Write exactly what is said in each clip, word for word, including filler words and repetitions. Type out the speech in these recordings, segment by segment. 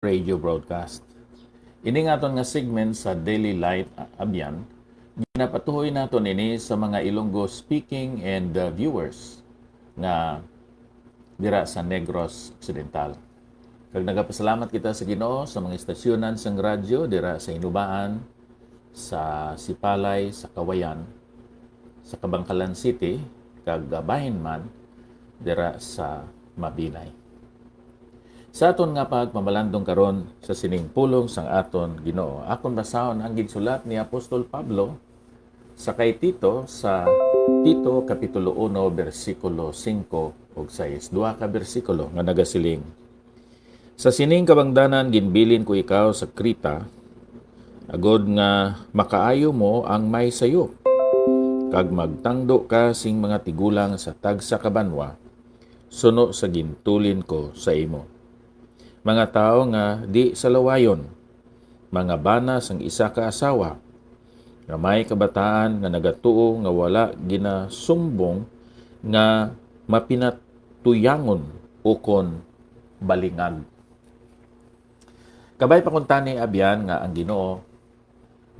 radio broadcast. Ini nga aton nga segment sa Daily Light, a-, Abyan, ginapatuhoy naton ini sa mga Ilonggo speaking and, uh, viewers nga dira sa Negros Occidental. Kag nagapasalamat kita sa Ginoo sa mga istasyonan sang radyo dira sa Hinubaan, sa Sipalay, sa Kawayan, sa Kabangkalan City, kag bahin man dira sa Mabinay. Sa aton nga pagpamalandong karon sa sining pulong sang aton Ginoo, akon basahon ang ginsulat ni Apostol Pablo sa kay Tito, sa Tito Kapitulo uno, bersikulo singko ug sais. Duha ka bersikulo nga nagasiling, "Sa sining kabangdanan ginbilin ko ikaw sa Creta, agod nga makaayo mo ang may sayop, kag magtangdo ka sing mga tigulang sa tagsa ka banwa, suno sa gintulin ko sa imo. Mga tawo nga di salawayon, mga bana sang isa ka asawa, nga may kabataan nga nagatuo nga wala ginasumbong nga mapinatuyangon ukon balingag." Kabay pa kuntani, abyan, nga ang Ginoo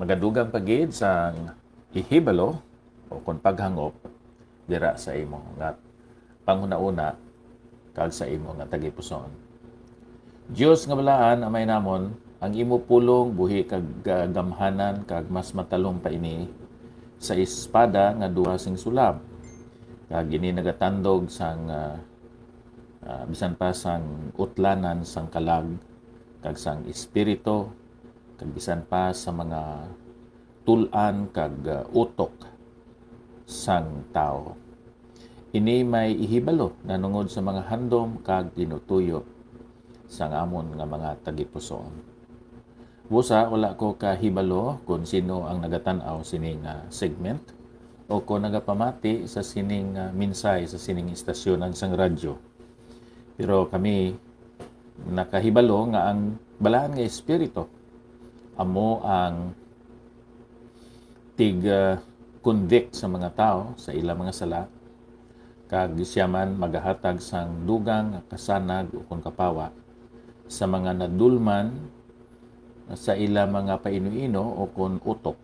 magadugang pa gid sang ihibalo o kon paghangop dira sa imo nga panghunahuna kag sa imo nga tagipusoon. Dios nga balaan, Amay namon, ang imo pulong buhi kag, ah, gamhanan, kag mas matalom pa ini sa espada nga duha sing sulab, kag ini nagatandog sang, ah, ah, bisan pa sang utlanan sang kalag kag sang espiritu, kag bisan pa sa mga tul-an kag, ah, utok sang tawo. Ini may ihibalo nahanungod sa mga handom kag tinutuyo sang amon nga mga tagipusoon. Busa, wala ko kahibalo kon sino ang nagatan-aw sini nga segment o kon nagapamati sa sining, ah, mensahe sa sining istasyonan sang radyo. Pero kami nakahibalo nga ang Balaan nga Espiritu amo ang tig, ah, convict sa mga tawo sa ila mga sala, kag siya man magahatag sang dugang nga kasanag ukon kapawa sa mga nadulman sa ila mga painuino ukon utok,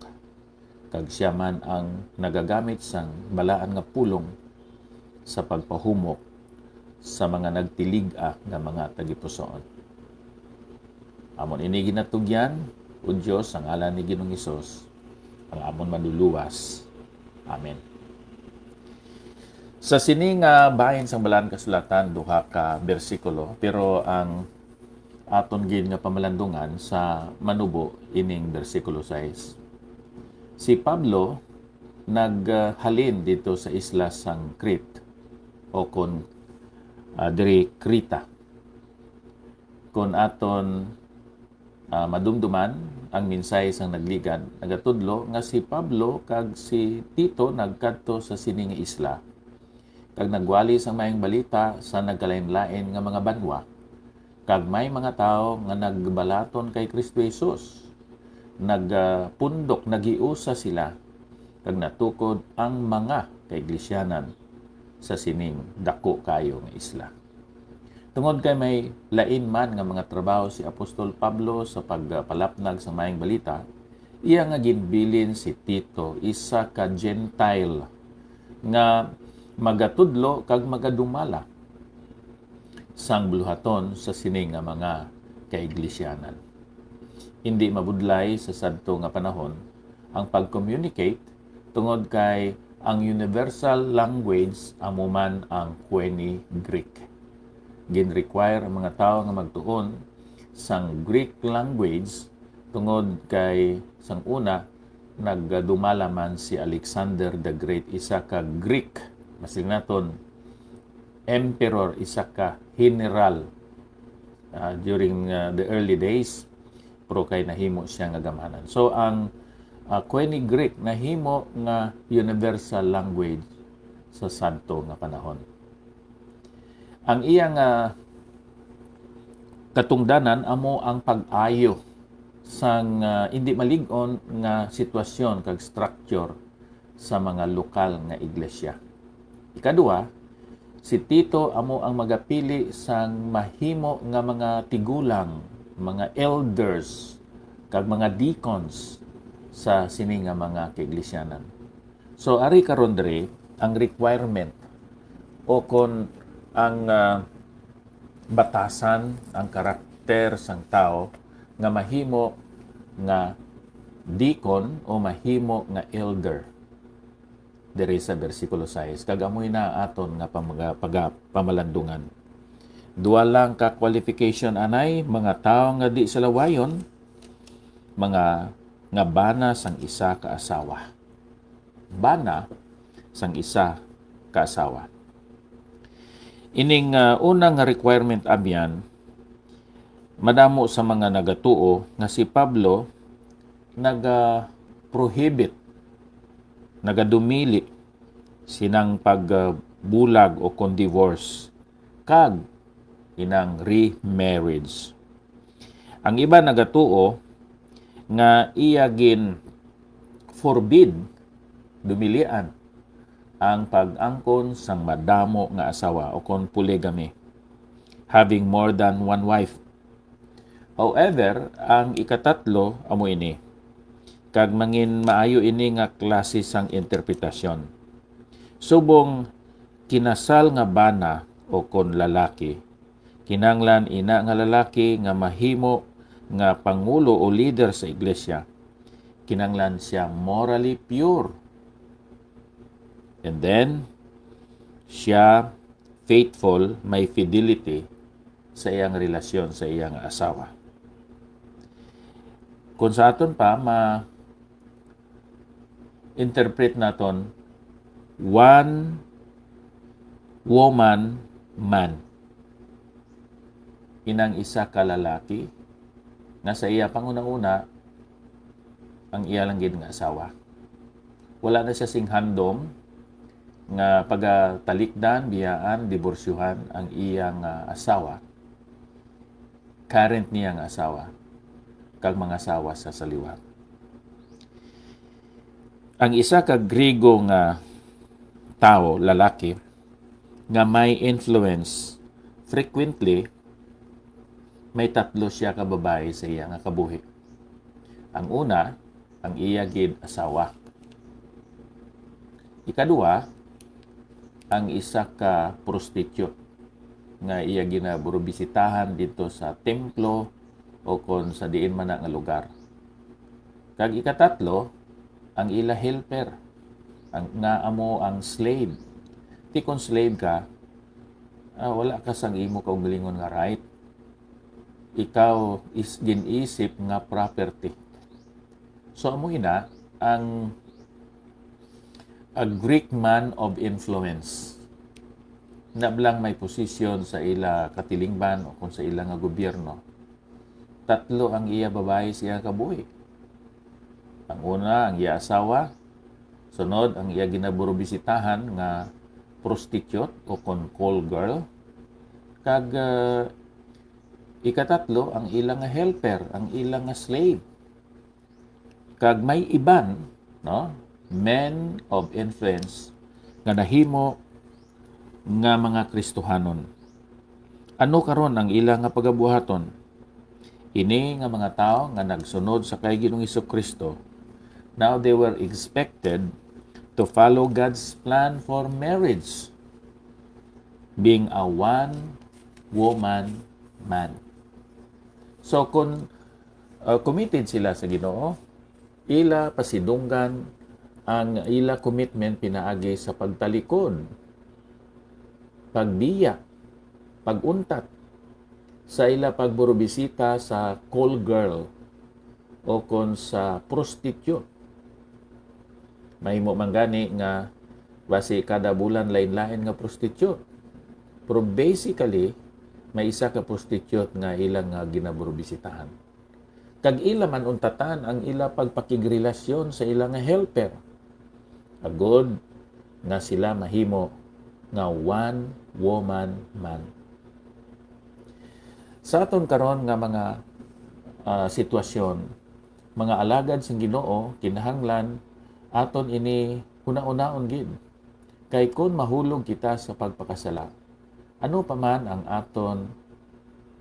kag siya man ang nagagamit sang balaan nga pulong sa pagpahumok sa mga nagtilig-a nga mga tagipusoon. Amon ini ginatugyan, O Dios, sa ngalan ni Ginoong Hesus, ang amon Manluluwas. Amen. Sa sini nga bahin sang Balaan Kasulatan, duha ka bersikulo, pero ang aton gid nga pamalandungan sa manubo ining bersikulo sais. Si Pablo naghalin dito sa isla sang Crete, o kon, ah, diri Krita. Kon aton, ah, madumduman ang mensahe sang nagligad, nagatudlo nga si Pablo kag si Tito nagkadto sa sini nga isla, kag nagwali sang Maayong Balita sa nagkalainlain nga mga banwa, kag may mga tawo nga nagbalaton kay Cristo Jesus. Nagapundok, naghiusa sila, kag natukod ang mga kaiglesyaan sa sining daku kayo nga isla. Tungod kay may lain man nga mga trabaho si Apostol Pablo sa pagpalapnag sa Maayong Balita, iya nga ginbilin si Tito, isa ka Gentile nga magatudlo kag magadumala sang buluhaton sa sini nga mga kaiglesyaan. Indi mabudlay sa sadto nga panahon ang pag-communicate, tungod kay ang universal language amo man ang Koine Greek. Gin-require ang mga tawo nga magtuon sang Greek language, tungod kay sang una nagdumala man si Alexander the Great, isa ka Greek, masiling naton, emperor, isa ka general, ah, during, ah, the early days, pero kay nahimo siya nga gamhanan. So, ang, ah, Koine Greek nahimo nga universal language sa sadto nga panahon. Ang iya nga katungdanan amo ang pag-ayo sang, ah, indi malig-on nga sitwasyon kag structure sa mga lokal nga iglesia. Ikadua, si Tito amo ang magapili sang mahimo nga mga tigulang mga elders, kag mga deacons sa sini nga mga kaiglesyanan. So, ari karon diri ang requirement o kon ang, ah, batasan, ang karakter sang tawo nga mahimo nga deacon o mahimo nga elder diri sa bersikulo sais, kag amoy na aton nga pamaga-, paga-, pamalandungan. Duha lang ka qualification anay, mga tawo nga di salawayon, mga nga bana sang isa ka asawa. Bana sang isa ka asawa. Ining, ah, una nga requirement, abyan, madamo sa mga nagatuo nga si Pablo naga-prohibit, nagadumili sinang pagbulag o kon divorce kag inang remarriage. Ang iban nagatuo nga iya gin forbid, dumilian, ang pag-angkon sang madamo nga asawa o kon polygamy, having more than one wife. However, ang ikatatlo amo ini, kag mangin maayo ini nga klase sang interpretasyon. Subong kinasal nga bana o kon lalaki, kinanglan ina nga lalaki nga mahimo nga pangulo o leader sa iglesia, kinanglan siya morally pure. And then, siya faithful, may fidelity sa iyang relasyon sa iyang asawa. Kung sa aton pa, ma-, interpret naton, one woman man. Inang isa ka lalaki nga sa iya panguna-una ang iya lang gid nga asawa. Wala na siya sing handom nga pagatalikdan, biyaan, diborsyuhan ang iya nga asawa, current niya nga asawa, kag mga asawa sa saliwat. Ang isa ka Griego nga tawo, lalaki, nga may influence, frequently, may tatlo siya ka babayi sa iya nga kabuhi. Ang una, ang iya gid asawa. Ikaduha, ang isa ka prostitute nga iya ginaburobisitahan didto sa templo o kon sa diin man na nga lugar. Kag ikatatlo, ang ila helper, ang, nga amo ang slave. Ti kon slave ka, ah, wala ka sang imo kaugalingon nga right. Ikaw is gin-isip nga property. So, amo ina ang a Greek man of influence. Nablang may posisyon sa ila katilingban o kung sa ila nga gobyerno. Tatlo ang iya babayi sa iya kabuhi. Ang una, ang iya asawa. Sunod, ang iya ginaburobisitahan nga prostitute o kon call girl. Kag, ah, ikatatlo, ang ila nga helper, ang ila nga slave. Kag may iban, no, men of influence nga nahimo nga mga Kristohanon. Ano karon ang ila nga pagabuhaton? Ini nga mga tawo nga nagsunod sa kay Ginoong Jesu-Cristo, now they were expected to follow God's plan for marriage, being a one woman man. So, kung, uh, committed sila sa Ginoo, ila pasidunggan ang ila commitment pinaagi sa pagtalikod, pagbiya, pag-untat, sa ila pagburobisita sa call girl o kon sa prostitute. Mahimo man gani nga basi kada bulan lain-lain nga prostitute. Pero basically, may isa ka prostitute nga ila nga ginaburobisitahan. Kag ila man untatan ang ila pagpakigrelasyon sa ila nga helper, agod nga sila mahimo nga one woman man. Sa aton karon nga mga, ah, sitwasyon, mga alagad sang Ginoo, kinahanglan aton ini hunahunaon gid. Kay kon mahulog kita sa pagpakasala, ano pa man ang aton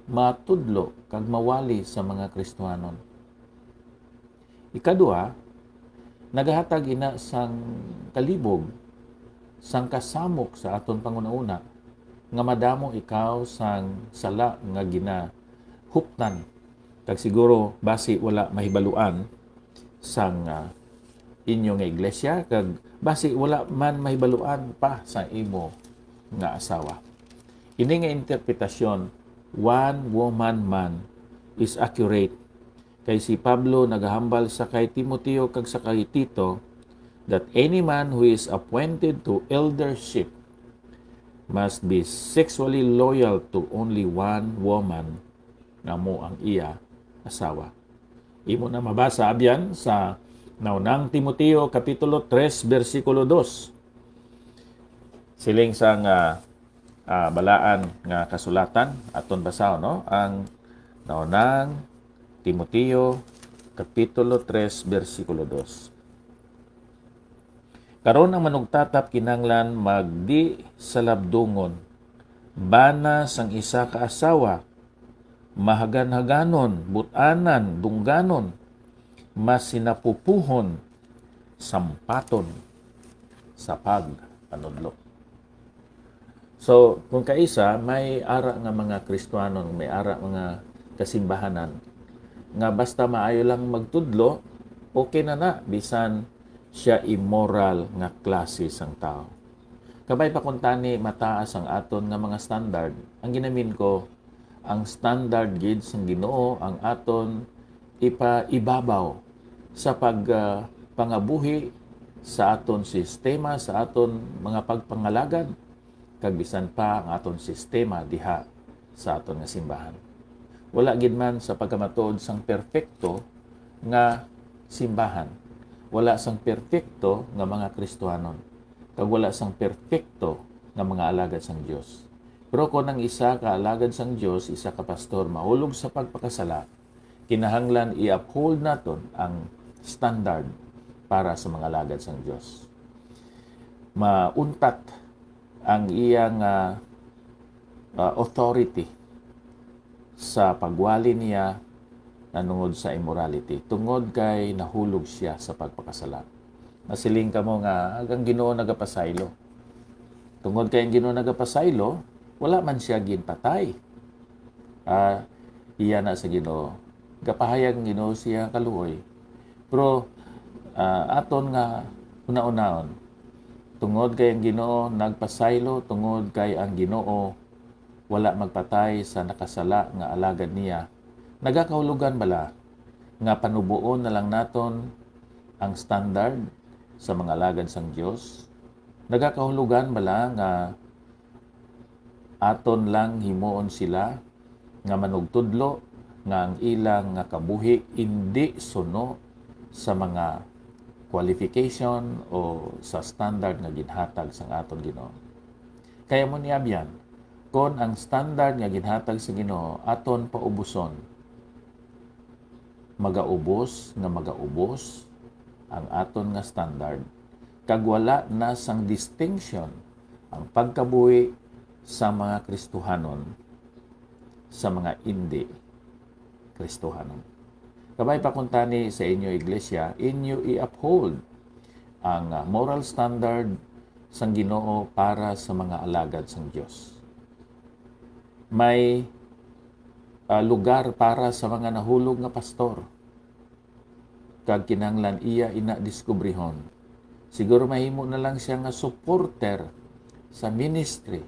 matudlo kag mawali sa mga Kristiyanon. Ikadua, nagahatag ina sang kalibog, sang kasamok sa aton panghunahuna, nga madamo ikaw sang sala nga ginahuptan, kag siguro basi wala mahibaluan sang, ah, inyo nga iglesia, kag basi wala man mahibaluan pa sa imo nga asawa. Ini nga interpretasyon, one woman man, is accurate, kay si Pablo nagahambal sa kay Timoteo kag sa kay Tito that any man who is appointed to eldership must be sexually loyal to only one woman, nga amo ang iya asawa. Imo na mabasa, abyan, sa Naunang Timoteo Kapitulo tres, bersikulo dos. Siling sang, ah, ah, balaan nga kasulatan, aton basahon, no? Ang Naunang Timoteo, Kapitulo tres, bersikulo dos. Karon ang manugtatap kinahanglan magdi salabdungon, bana sang isa ka asawa, mahaganhaganon, but-anan, dungganon, masinapupuhon, sampaton sa pagpanudlo. So, kung kaisa, may ara nga mga Kristiyanon, may ara mga kasimbahanan, nga basta maayo lang magtudlo, okay na na, bisan siya immoral nga klase sang tawo. Kabay pa kung tani mataas ang aton nga mga standard, ang ginamin ko, ang standard gid sang Ginoo ang aton ipaibabaw sa pag, ah, pangabuhi sa aton sistema, sa aton mga pagpangalagad, kag bisan pa ang aton sistema diha sa aton nga simbahan. Wala gid man sa pagkamatuod sang perpekto nga simbahan, wala sang perpekto nga mga Kristiyanon, kag wala sang perpekto nga mga alagad sang Dios. Pero kon ang isa ka alagad sang Dios, isa ka pastor, mahulog sa pagpakasala, kinahanglan i-uphold naton ang standard para sa mga alagad sang Dios. Mauntat ang iya nga, ah, authority sa pagwali niya nanungod sa immorality, tungod kay nahulog siya sa pagpakasala. Masiling kamo nga ang Ginoo nagapasaylo. Tungod kay ang Ginoo nagapasaylo, wala man siya ginpatay. Ah, iya na sa Ginoo. Gapahayag ang Ginoo siya kaluoy. Pero, ah, aton nga hunahunaon, tungod kay ang Ginoo nagpasaylo, tungod kay ang Ginoo wala magpatay sa nakasala nga alagad niya, nagakahulugan bala nga panuboon na lang naton ang standard sa mga alagad sang Dios? Nagakahulugan bala nga aton lang himuon sila nga manugtudlo nga ang ila nga kabuhi indi suno sa mga qualification o sa standard nga ginhatag sang aton Ginoo? Kay amo ni, abyan, kon ang standard nga ginhatag sa Ginoo aton paubuson, magaubos nga magaubos ang aton nga standard, kag wala na sang distinction ang pagkabuhi sa mga Kristohanon sa mga indi Kristohanon. Kabay pa kuntani sa inyo iglesia, inyo i-uphold ang, ah, moral standard sang Ginoo para sa mga alagad sang Dios. May, ah, lugar para sa mga nahulog nga pastor, kag kinahanglan iya ina diskubrihon. Siguro mahimo na lang siya nga supporter sa ministry,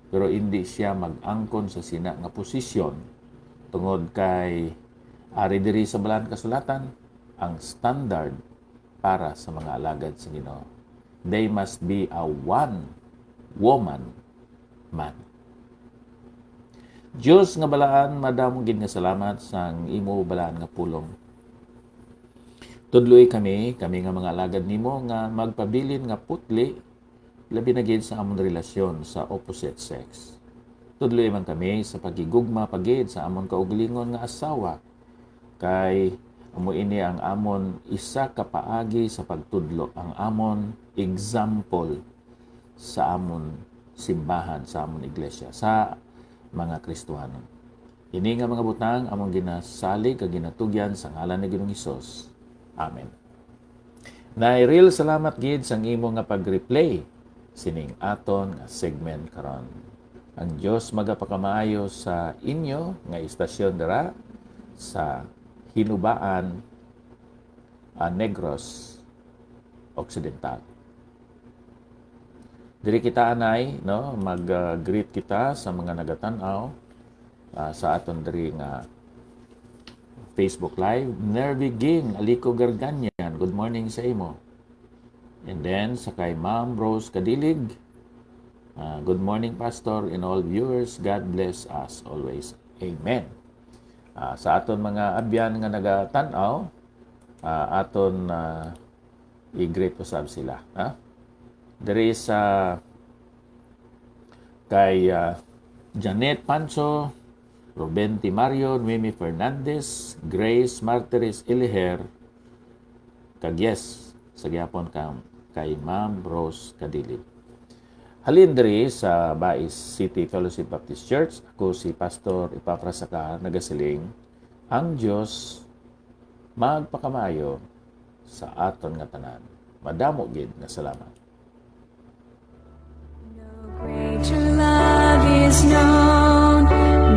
pero indi siya mag-angkon sa sina nga posisyon, tungod kay ari diri sa Balaan Kasulatan, ang standard para sa mga alagad sa Ginoo, they must be a one woman man. Dios nga balaan, madamo gid nga salamat sang imo balaan nga pulong. Tudloi kami, kami nga mga alagad nimo, nga magpabilin nga putli, labi na gid sa amon relasyon sa opposite sex. Tudloi man kami sa paghigugma pa gid sa amon kaugalingon nga asawa, kay amo ini ang amon isa ka paagi sa pagtudlo, ang amon example sa amon simbahan, sa amon iglesia, sa mga Kristohanon. Ini nga mga butang among ginasalig kag ginatugyan sa ngalan ni Ginoong Hesus. Amen. Nay Ril, salamat gid sang imo nga pag-replay sining aton nga segment karon. Ang Dios magapakamaayo sa inyo nga istasyon dira sa Hinubaan, ah, Negros Occidental. Diri kita, anay, no, mag-greet kita sa mga nagatan-aw, ah, sa aton diri nga Facebook Live. Nervy Ging Alico Garganian, good morning sa imo. And then, sa kay Ma'am Rose Kadilig, ah, "Good morning, Pastor, and all viewers. God bless us always. Amen." Ah, sa aton mga abyan nga nagatan-aw, ah, aton, ah, i-greet usab sila, ha? Diri sa kay, ah, Janet Panso, Ruben Timario, Noemi Fernandez, Grace Martires Iliher, kag yes, sa gihapon ka kay Ma'am Rose Kadilib. Halin diri sa Bais City Fellowship Baptist Church, ako si Pastor Epafras Sacar, nagasiling, ang Dios magpakamaayo sa aton nga tanan. Madamo gid nga salamat. No greater love is known.